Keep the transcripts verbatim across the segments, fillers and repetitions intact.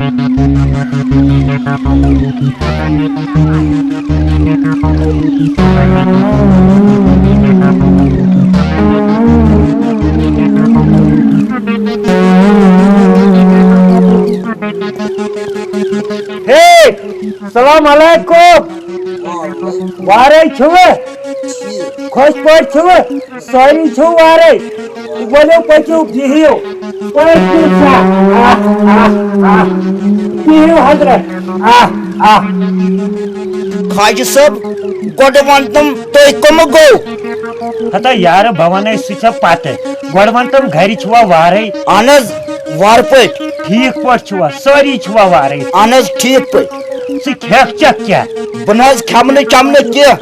ہے، السلام علیکم۔ وارے چھُوٕ؟ خۄش پٲٹھۍ چھُوٕ؟ سٲری چھِو وارے؟ ؤلِو پٔکِو، بِہِو۔ پٔکِو سا۔ آہ، آہ، آہ۔ بِہِو حضرت۔ آہ، آہ۔ خواجہ صٲب، گۄڈٕ وَن تِم، تُہۍ کٕمہٕ گوٚو؟ ہتا یارٕ، بہٕ وَنے، سُہ چھا پَتہٕ۔ گۄڈٕ وَن تِم، گَرِ چھِوا وارَے؟ اَہَن حظ، وارٕ پٲٹھۍ۔ ٹھیٖک پٲٹھۍ چھِوا؟ سٲری چھِوا وارَے؟ اَہَن حظ، ٹھیٖک پٲٹھۍ۔ ژٕ کھٮ۪کھ چٮ۪کھ کیٛاہ؟ بہٕ نہٕ حظ کھٮ۪مہٕ نہٕ چٮ۪مہٕ نہٕ کینٛہہ،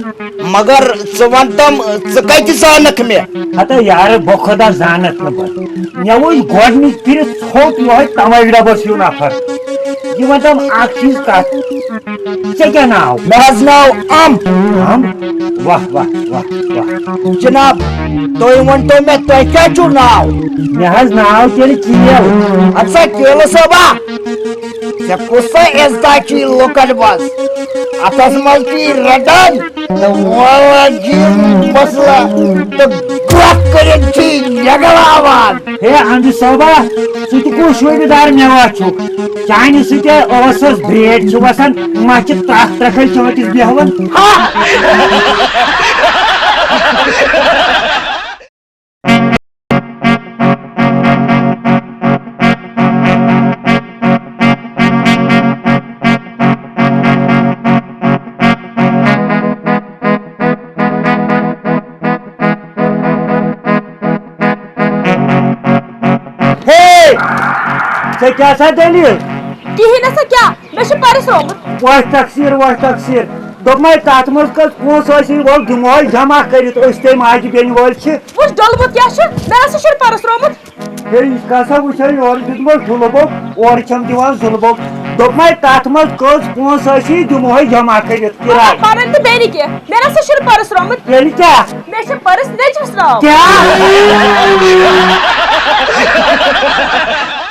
مگر ژٕ وَن تَم، ژٕ کَتہِ زانَکھ مےٚ؟ ہتا یارٕ، بہٕ خۄدا زانَتھ نہٕ بہٕ۔ مےٚ وٕچھ گۄڈٕنِچ پھِرِ ژھوٚٹ یِہوٚے تَمٲوۍ ڈَبَس ہیوٗ نفر۔ یہِ وَن تَم اَکھ چیٖز کَتھ، ژےٚ کیٛاہ ناو؟ مےٚ حظ ناو اَم۔ اَم؟ واہ، واہ، واہ، واہ۔ جناب، تُہۍ ؤنۍتو مےٚ، تۄہہِ کیٛاہ چھُو ناو؟ مےٚ حظ ناو تیٚلہِ کیل۔ اَدٕ سا کیلہٕ صٲبا، ژےٚ کُس سا عزتا چھُے لُکن منٛز؟ اَتھس منٛز چھُے رٹان تہٕ وۄلان چھُے مسلہٕ تہٕ گۄپھ کٔرِتھ چھُے نٮ۪گلاوان۔ ہے اَمبہِ صٲبا، ژٕ تہِ کُس شوٗبہِ دار مٮ۪وا چھُکھ؟ چانہِ سۭتۍ ٲسَس برٛیڈ چھِ وَسان، مَچھِ ترٛکھ ترٛکھَے چٲنٛٹِس بیٚہوان۔ ہا! ہے! ژےٚ کیٛاہ سا دٔلیٖل؟ کِہیٖنۍ نہ سا کیٛاہ؟ مےٚ چھُ پَرُس رومُت۔ وۄتھ تقسیٖر، وۄتھ تقسیٖر۔ دوٚپمَے تَتھ منٛز کٔژ پونٛسہٕ ٲسی، وَلہٕ دِمہوے جمع کٔرِتھ أسۍ تَمہِ ماجہِ بیٚنہِ وٲلۍ چھِ۔ وٕچھ، ڈوٚلمُت کیٛاہ چھُ؟ مےٚ نہ سا چھُنہٕ پَرُس رومُت۔ ہے، یہِ کیٛاہ سا وٕچھو، یورٕ دیُتمَے ظُلمو، اورٕ چھَم دِوان ظُلمو۔ دوٚپمَے تَتھ منٛز کٔژ پونٛسہٕ ٲسی، دِمہوے جمع کٔرِتھ مطلب، کِراے۔ پَنٕنۍ تہٕ بیٚنہِ کینٛہہ۔ مےٚ نہ سا چھُنہٕ پَرُس رومُت۔ تیٚلہِ کیٛاہ؟ مےٚ چھُ پَرُس نیٚچوِس ناو۔ کیٛاہ؟